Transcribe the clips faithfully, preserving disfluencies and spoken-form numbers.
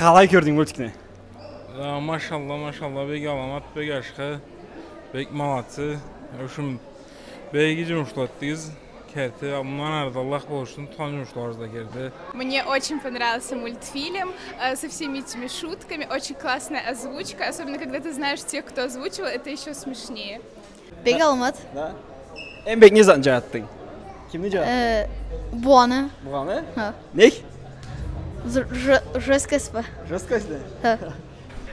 Къалай кёрдюнг мультикни? Да, машалла, машалла, бек аламат, бек ашхы, бек молодцы. В общем, бек иги джумуш этдигиз. Керти, а, мындан ары да Аллах болушсун, тутхан джумушларыгъыз да керти. Мне очень понравился мультфильм, э, со всеми этими шутками, очень классная озвучка, особенно когда ты знаешь тех, кто озвучивал, это ещё смешнее. Бек аламат. Да. Эм бек не затны джаратдынг? Кимни джаратдынг? Э, бугъаны. Бугъаны? Ха. Нек? Жё-, жё-, жёсткость па? Жёсткость да? Ха.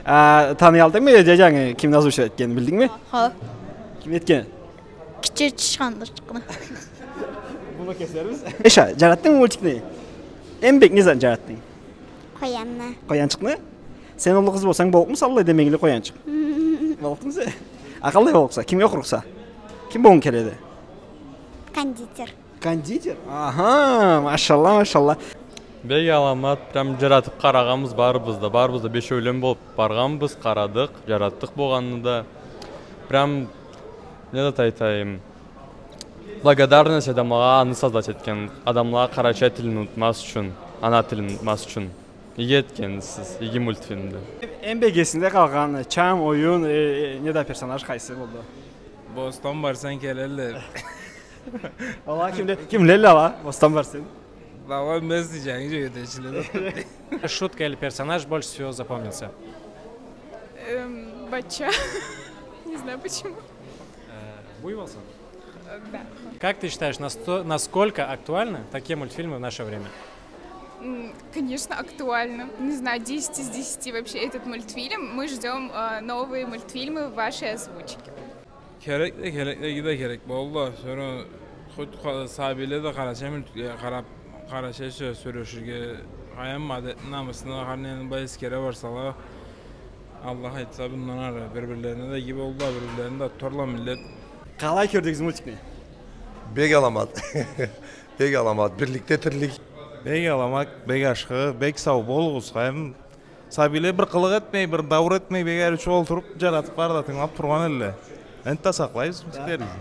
А, таныялдынгмы джаджангы кимни озвучивать этгенин, билдингми? Ха. Ким этген? Кичи тышхандырчыкъны. Муну кесербиз. Эша, джаратдынгмы мультикни? Эм бек не затны джаратдынг? Къоянны. Къоянчыкъны? Сен уллу къыз болсанг, боллукъмуса аллай демегили къоянчыкъ? Боллукъмуса? А къалай боллукъса? Кимге окъурукъса? Ким болгъунг келеди? Кондитер. Кондитер? Аха, машалла, машалла. Бек аламат, прям джаратыб къарагъанбыз барыбыз да, барыбыз да бешеулен болуб баргъанбыз, къарадыкъ, джаратдыкъ болгъанны да. Прям, не зат айтайым, благодарность адамлагъа аны создать этген, адамлагъа къарачай тилин унутмаз ючюн, ана тилин унутмаз ючюн. Иги этгенсиз, иги мультфильмди. Эм бек эсингде къалгъан чам, оюн, э, э, неда персонаж къайсы болду? Бостан барсанг келелле. Ала кимле-, кимлелле ала? Бостан барсанг. Ала местный джангы джёгетечиле. Шутка или персонаж больше всего запомнился? Эм, Батча. Не знаю почему. Э, Буйволсанг? Э, да. Как ты считаешь, насто-, насколько актуальны такие мультфильмы в наше время? М, конечно, актуально. Не знаю, десять из десяти вообще этот мультфильм. Мы ждём, э, новые мультфильмы в вашей озвучке. Керекле, керекле, иги да керек болду. Сора хоть ха-, сабийле да къарачай мюлк-, э, къараб, къарачайча сёлеширге, къайдам, адетни, намысны, хар нени былай эсгере барсала, Аллах айтса, мындан ары бир-бирлерине да иги болурла, бир-бирлерин да тутарла миллет. Къалай кёрдюгюз мультикни? Бек аламат. Бек аламат. Бирликде тирлик. Бек аламат, бек ашхы, бек сау болугъуз, къайдам. Сабийле бир къылыкъ этмей, бир дауур этмей, бек ариучукъ олтуруб, джаратыб, бары да тынгылаб тургъан элле. Энтда сакълайбыз мультиклерибизни.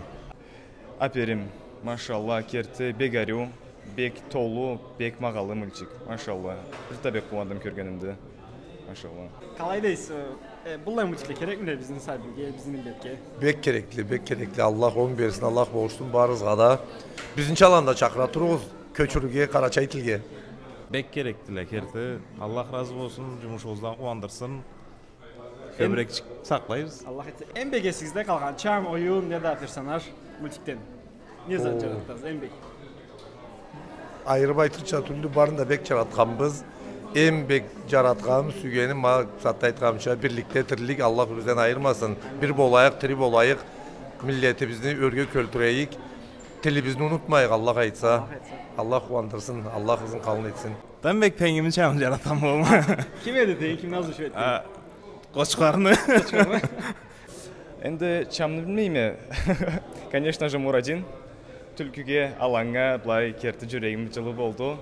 Аперим, машалла, керти, бек ариу, бек толу, бек магъалы мультик, машалла. Бир да бек къууандым кёргенимде, машалла. Къалай дейсиз, э, быллай мультикле керекмиле бизни сабийге, бизни миллетге? Бек керекли, бек керекли. Аллах онг берсин, Аллах болушсун барыгъызгъа да. Бизнича аланы да чакъыра туругъуз. Кёчюрюрге, къарачай тилге. Бек кереклиле, керти. Аллах разы болсун, джумушугъуздан къууандырсын. Кёбюрек чыкъ-, сакълайбыз. Аллах айтса. Эм бек эсигизде къалгъан чам, оюн неда персонаж мультикден? Не зат джаратдыгъыз, эм бек? Айырыб айтырча тюлдю, барын да бек джаратханбыз. Эм бек джаратханым, сюйгеним, ма затда айтханымча, бирликде тирлик, Аллах бизден айырмасын. Бир болайыкъ, тири болайыкъ, миллетибизни ёрге кёлтюрейик. Тилибизни унутмайыкъ, Аллах айтса. Аллах айтса. Аллах къууандырсын, Аллах ызын къалын этсин. Мен бек тенгими чамын джаратхан болурма. Ким эди тенг, кимни озвучивать этген? А, Къочхарны. Къочхарны. Энди чамны билмейме. Конечно же, Мурадин. Тюлкюге, аланнга, былай, керти джюрегим джылы болду.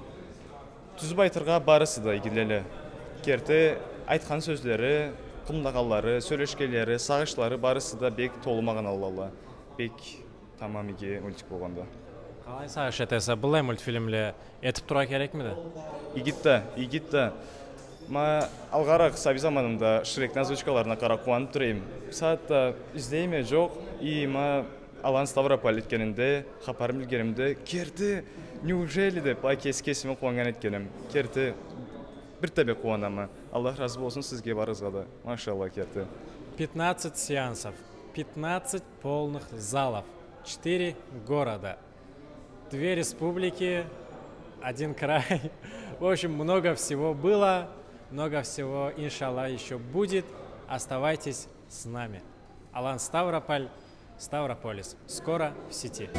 Тюзюб айтыргъа, барысы да игилелле. Керти айтхан сёзлери, къымлагъанлары, сёлешгенлери, сагъышлары барысы да бек толу магъаналылалла. Бек тамам иги мультик болгъанды. Къалай сагъыш этесе, быллай мультфильмле этиб тургъа керекмиди? Игиди да, игиди да. Ма алгъаракъ сабий заманымда Шрекни озвучкаларына къараб къууаныб тура эдим. Бусагъатда излейме, джокъ. И ма Алан Ставрополь этгенинде, хапарын билгенимде, керти, неужели деб, ай, кеси кесиме къууаннган этгеним. Керти, бир да бек къууанама. Аллах разы болсун сизге барыгъызгъа да. Машалла, керти. Пятнадцать сеансов, пятнадцать полных залов, четыре города, две республики, один край. В общем, много всего было, много всего, иншаллах, ещё будет. Оставайтесь с нами. Алан Ставрополь, Ставрополис. Скоро в сети.